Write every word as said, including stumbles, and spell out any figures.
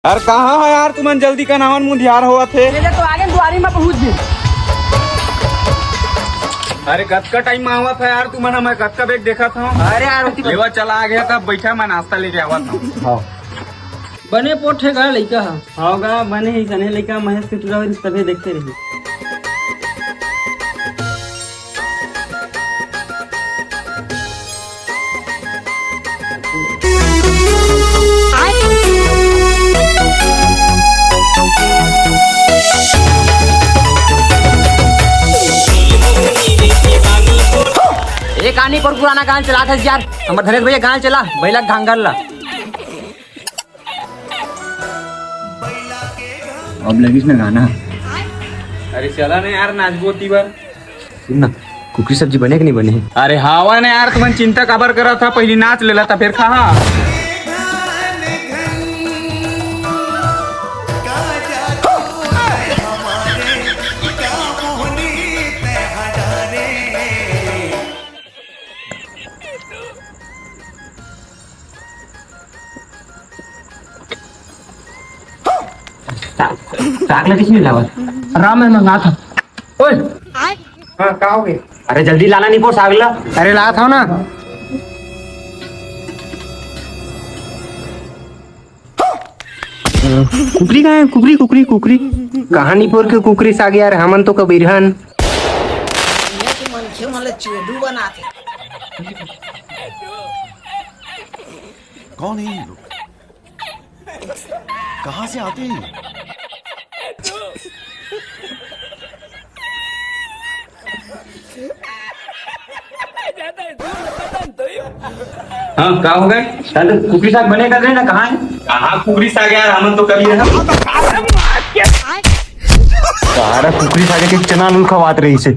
अरे कहाँ है यार तुमन, जल्दी कन आवन, मुंधियार होवत हे। ये तो आगे दुआरी में पहुंच गए। अरे कतका टाइम में आवत है यार तुमन, मैं कतका बेर देखत हूँ। अरे यार, उनकी लेवा चला आ गया, तब बैठा, मैं नाश्ता लेके आवत हूँ। हाँ। बने पोठे गा लइका ह। हाँ गा, बने ही सने लइका, महेश के टूरा होइस तभे देखते रही। एक आनी पर पुराना गान चलात हस यार, हमर धनेश भैया गान चला, बैला घांगर ला। अब लगिस ना गाना। अरे चला ना यार, नाचबो ती बर। सुन ना, कुकरी सब्जी बने कि नहीं बने? अरे हावा ना यार, तुमन चिंता काबर करत हा, पहली नाच लेला त फिर खा। साग ला किसने लावा? राम है मंगा था। ओए। हाँ, का हो गए? अरे जल्दी लाना, निपोर साग ला। अरे लात हव ना। कुकरी कहाँ है? कुकरी, कुकरी, कुकरी। कहाँ निपोर के कुकरी साग यार, हमन तो कबीरहन। ये तो मनखे मन ला चोदू बनाथे। कौन है ये लोग? कहाँ से आते हैं? हाँ, का हो गए? कुकरी साग बने कर रहे ना, कहाँ है? कहाँ कुकरी साग यार, हमन तो कभी रहा। सारा कुकरी साग के चना लूल खवात रही से।